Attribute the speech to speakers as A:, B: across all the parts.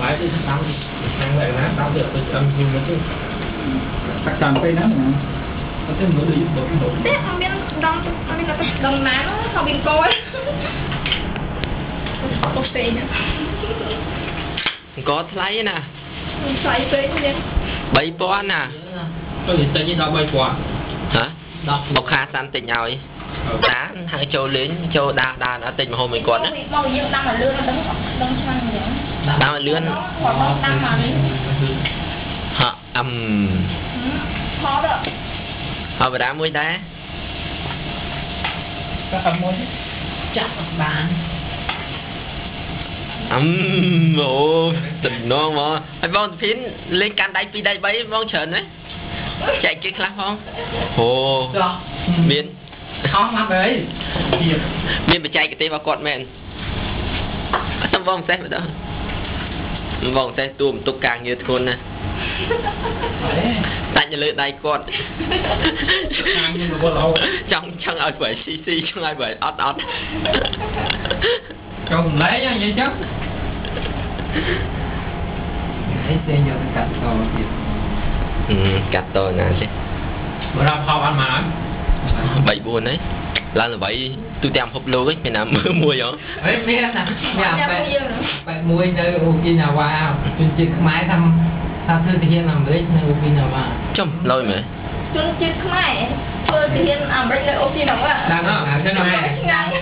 A: បាយទៅតាមខាងបែបណាតាមទៅទៅឆ្អឹងខ្ញុំទៅ
B: តាក់តាមពេលណា
A: អត់ទេ មើលដូចដុំដុំ
C: ទេ អត់មានដង អត់មានដងណានោះ ខោប៊ីងកូអូផ្សេងណា
D: អង្គថ្លៃណា
C: ថ្លៃពេកនេះ
D: 3000ណា
A: ទៅទិញដល់3000
D: ហ៎ ដល់បុកខាសាន់ទិញឲ្យតាហើយចូលលេងចូលដើរដើរទិញមហូបមួយគាត់ណា
C: មកយើងដាំឲ្យលឿន ដឹងដឹងឆ្ងាញ់អញ្ចឹង
D: ដាំឲ្យលឿន
C: គាត់ដាំមកនេះ
D: ហ่ะអឹម
C: ថត
D: ហើយបដាមួយដែរ
B: ក៏អឹមមួយ
E: ចាក់អត់បាន
D: អឹមអូតំណងមកហើយបងសុភិនលេងកាន់ដៃ2ដៃ3បងច្រើនណាចែកគេខ្លះផងអូមាន
E: អស់មកហើយ
D: មានបច្ចេកទេសរបស់គាត់មែន សុំបងសេះម្ដងបងសេះទួបន្ទុកការងារធ្ងន់ណា ដាច់នៅលើដៃគាត់
A: ខាងខ្ញុំរវល់រហូត
D: ចង់ចង់ឲ្យបើស៊ីស៊ីចង់ឲ្យបើអត់អត់
A: ចង់លែងនិយាយចឹង
E: ហើយទេយកទៅកាត់តទៀត
D: កាត់តណាទេ
A: បើរាប់ហោបអត់មក
D: 3 4ហើយឡើងល្បីទូទាំងពិភពលោកឯងមានណាមើលមួយហ៎
E: ហេមានណាមានបែបមួយនៅអូគីណាវ៉ាជនជាតិខ្មែរថាថាធ្វើទាហានអាមេរិកនៅអូគីណាវ៉ា
D: ចំលយមែន
C: ជនជាតិខ្មែរធ្វើទាហានអាមេរិកនៅអូគីណាវ៉ា
E: ដើមខ្មែរ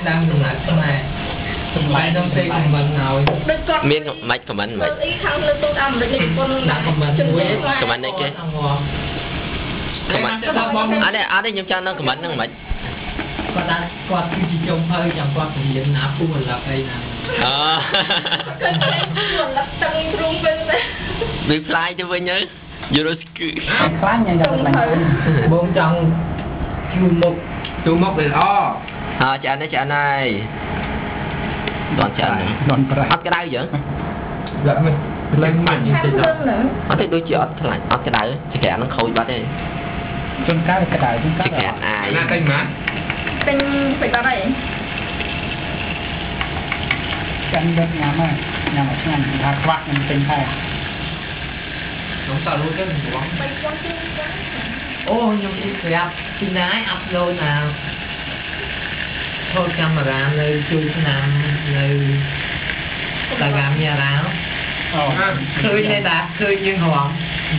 E: ដើមកំណត់ខ្មែរសម្បែដល់ទេខមមិនឲ្យ
C: ដូចគាត់
D: មានមិនខមមិនមិន
C: អីខាងលើទូតអាមេរិកនៅជប៉ុន
E: ដាក់ខមមិនមួយ
D: ខមមិនអីគេ ខមមិនអត់ទេអត់ទេខ្ញុំចង់នឹងខមមិនហ្នឹងមិន
E: គាត់ថាគាត់គឺជាចុងភៅចាំគាត់ពរៀនណាពូរលឹកអីណា
D: អឺ
C: ពូរលឹកតឹងទ្រូងវិញទៅ
D: វាផ្លាយទៅវិញទៅយល់គឺ
B: ខ្លាញ់ញ៉ាំខ្លាញ់
E: បងចង់ជួមុខ
A: ជួមុខវាល្អ
D: ហើយឆ្អិនទេឆ្អិនហើយដនឆ្អិន
B: ដនប្រៃ
D: អត់ក្តៅយើង
A: ដាក់មិន
B: ឡើង
A: មិន
C: តិច
D: អត់ទេដូចជាអត់ខ្លាញ់អត់ក្តៅចក្រាននឹងខូចបាត់ទេ
B: ជួនកាលក្តៅជួនកាល
D: ចក្រានអាយ
A: ណាទិញមក
C: ទិញពេចបាត់ហើយ
B: កាន់ដឹកញ៉ាំហើយញ៉ាំឲ្យឆ្ងាញ់ថាខ្វះខ្ញុំទិញដែរ
A: ខ្ញុំតើរួចទៅបង
C: 3000ជាង
E: អូខ្ញុំអ៊ីប្រាប់ពីណាឲ្យអាប់ឡូតណាថតកាមេរ៉ានៅជួយឆ្នាំនៅតាកាមីរ៉ា
B: អូ
E: ឃើញទេតាឃើញយើងរំ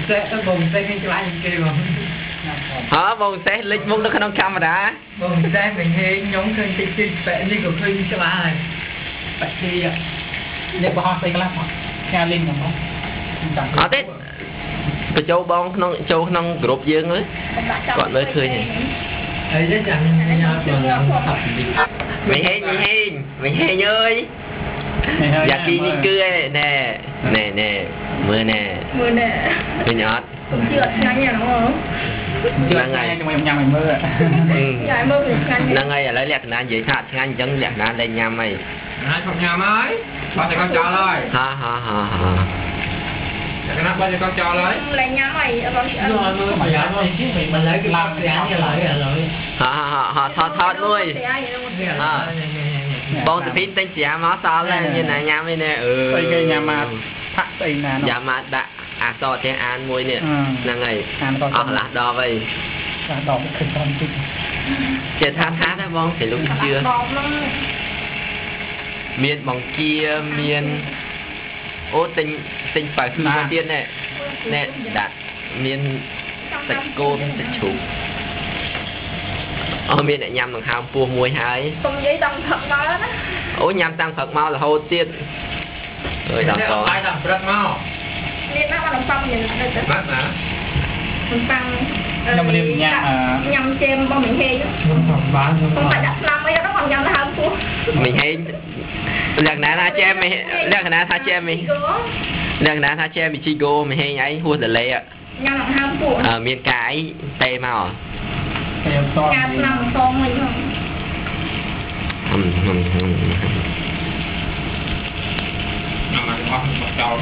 E: សេះទៅបងសេះឃើញច្បាស់ជាងគេបង
D: ហ៎បងសេះលិចមុខនៅក្នុងកាមេរ៉ា
E: បងសេះមិនហេងខ្ញុំឃើញតិចតិចបែនេះក៏ឃើញច្បាស់ហើយបាក់ទី
B: នេះបោះស្អីខ្លះផ្ញើលីងហ្នឹងបង
D: អត់ទេបញ្ចូលបងក្នុងចូលក្នុងក្រុមយើងមើលគាត់មើលឃើញ
E: ហើយទេចាំខ្ញុំញ៉ាំបងឡើងសាប់ទី
D: មីហេងមីហេងមីហេងអើយយ៉ាគីនេះគឺឯណែណែណែមើលណែ
C: មើលណែ
D: ឃើញអត់
C: ជឿអត់ឆ្ងាញ់ហ្នឹង
D: ហ្នឹងហើយ
B: ខ្ញុំញ៉ាំឲ្យមើល
C: ញ៉ាំមើលឆ្ងាញ់
D: ហ្នឹងហើយឥឡូវលក្ខណៈនិយាយថាឆ្ងាញ់អញ្ចឹងលក្ខណៈលែងញ៉ាំហើយ
A: ហើយឈប់ញ៉ាំហើយបាត់តែកចោលហើយ
D: ហាហាហាហា
A: លក្ខណៈបាត់តែកចោលហើយ
C: លែងញ៉ាំហើយអត់
E: ឆ្អិនមើលប្រយ័ត្នមិនឡើយគឺឡើងស្រាឥឡូវឥឡូវ
D: ហាហាហាថតថតមួយបងសុភីទិញស្រាមកសល់ហើយមានណាញ៉ាំឯនេះអឺ
B: ស្អីគេញ៉ាំមកផាក់ស្អីណា
D: ញ៉ាំមកដាក់អាសចេះអានមួយនេះហ្នឹងហើយអស់កន្លះដបហើយ
B: ដបឃើញតាមតិច
D: ចេះថាថាដែរបងគេលោកជឿមានបង្គាមានអូទិញទិញប៉ៅគឺមកទៀតណែណែដាក់មានសាច់គោមានសាច់ជ្រូកអូមានអ្នកញ៉ាំដង្ហើមពោះមួយហើយ
C: កុំនិយាយតាំងព្រឹកមកណា
D: អូញ៉ាំតាំងព្រឹកមករហូតទៀតអើយដល់ក
A: បាយតាំងព្រឹកមក
C: មានណាបានប៉ាំយ៉ាងនេះទៅ
A: បាទណា
C: ប៉ាំ
B: ខ្ញុំរៀបញ៉ាំ
C: ញ៉ាំជែមរបស់មីហេង
E: ខ្ញុំផងបានខ្ញុំ
C: ខ្ញុំបាច់ដាក់ថ្នាំអីដល់ខ្ញុំញ៉ាំទៅហើមពោះ
D: មីហេងលក្ខណៈថាជែមលក្ខណៈថាជែមលក្ខណៈថាជែមមីជីគោមីហេងឯងហួសតលេ
C: ញ៉ាំហើមពោះ
D: មានកាយទេមក
B: ពេលត
C: ញ៉ាំថ្នាំសងវិញហ្នឹង
D: ហឹមហឹមហឹម
A: ញ៉ាំមកអស់មកចោល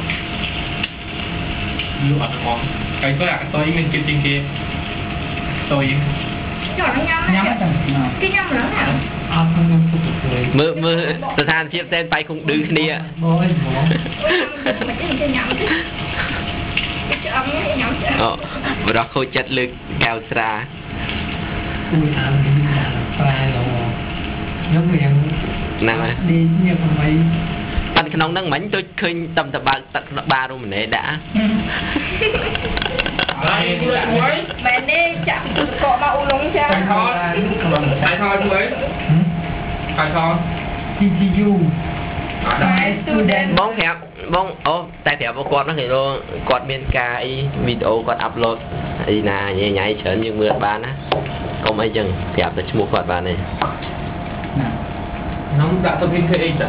A: លក់អត់អស់កៃទៅអាកតុយមានជាតិជាងគេតុយ
C: ចុះញ៉ាំ
B: ញ៉ាំទៅ
C: គេញ៉ាំហ្នឹងណា
E: អត់ខ្ញុំទុកទៅ
D: មើលមើលស្ថានភាពសែនបៃគង់ឌឺគ្នា
E: បងអីបង
C: មិនគេញ៉ាំទេគេឆ្អឹងញ៉ាំឆ្អឹង
D: អូបរោះខូចចិត្តលើកកែវស្រា
E: គួយអានប្រែឡខ្ញុំរៀង
D: ហ្នឹងហើយ
E: នេះញ៉ាំអី
D: ប៉ិនក្នុងហ្នឹងមិញដូចឃើញតំតបើកទឹកបារុំម្នេដាក់
A: ហើយមួយ
C: មែនទេចាក់ពីកកមកអ៊ូឡុងចា
A: ខថខថមួយខថ
E: TTU
A: អត់ដែរ
C: student
D: បងប្រាប់បងអូតែប្រាប់គាត់ហ្នឹងគេគាត់មានការអីវីដេអូគាត់អាប់ឡូតអីណាញ៉ៃញ៉ៃច្រើនយើងមើលបានណាកុំអីចឹងប្រាប់តែឈ្មោះគាត់បានទេ
B: ណា
A: ខ្ញុំដាក់ទៅ PKH តា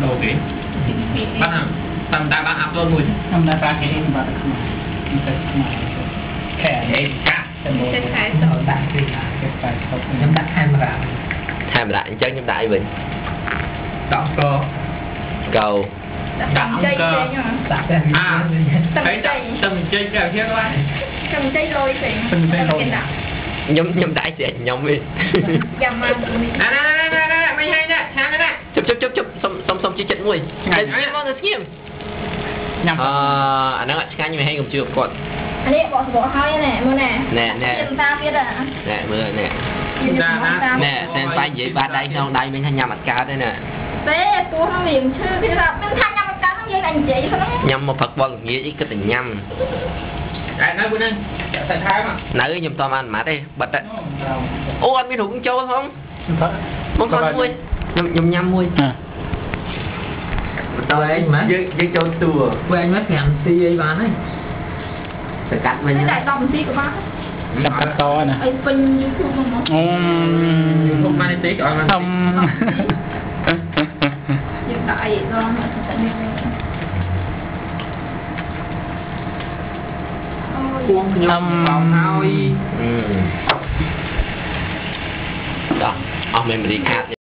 A: ដូរគេបានតាមតែបានអាប់ឡូតមួយ
B: ខ្ញុំដាក់ប្រាគេបាត់ខ្មែរទៅខ្មែរខែ
A: អេកា
B: តែមក
C: ចេះខែ
E: ខ្ញុំដាក់គេ
B: គេតែសុក
E: ខ្ញុំដាក់កាមេរ៉ា
D: ថែមរៈអញ្ចឹងខ្ញុំដាក់អីវិញ
A: ដាក់ក
D: កោ
A: ដាក់អង្គ
E: ដាក់តែ
A: អាហើយដាក់ទៅចេញទៅជាងឡើយ
C: ចាំចៃលុយផ្សេង
D: ខ្ញុំខ្ញុំដាក់ស្រាខ្ញុំវិញ
C: ចាំមកនេះ
A: ណាណាណាណាមិនហើយណាឆានណា
D: ជប់ជប់ជប់ជប់សុំសុំសុំជីចិត្តមួយតែស្ងៀមបងទៅស្ងៀម
B: ញ៉ាំ
D: អឺអាហ្នឹងអត់ឆ្ងាញ់មិនហេកុំជឿគាត់
C: អានេះបកសបកហើយណែមើលណែ
D: ណែណែ
C: តាទៀត
D: ណែមើលណែណែសែនបាយនិយាយបាតដៃក្នុងដៃមិញថាញ៉ាំអត់កើតទេណា
C: ទេពោះហ្នឹងវាឈឺគេថាមិនថាញ៉ាំអត់កើតហ្នឹងយើងតែនិយាយហ្នឹង
D: ញ៉ាំមកផឹកបលល្ងាចអីគិតតែញ៉ាំ
A: តែនៅពួកហ្នឹងសាច់ថែម
D: នៅខ្ញុំតបានម៉ាត់ទេបិទអូអត់មានរូងចូលផងបងគាត់មួយខ្ញុំខ្ញុំញ៉ាំមួយ
E: បន្តឯងម៉េច
D: យើងយើងចូលតួ
E: វិញមក5ទីអីបានហើយ
D: ទៅកាត់វិញ
C: តែ10នាទីក៏បាន
B: ចាំកាត់តណា
C: អីពេញ YouTube មក
B: អូ
A: YouTube បានទេក៏អត់បាន
B: អឹម
C: យើងដាក់អីដល់តែនេះអូយ
A: ពួងខ្ញុំបងហើយ
D: ដល់អស់ memory card.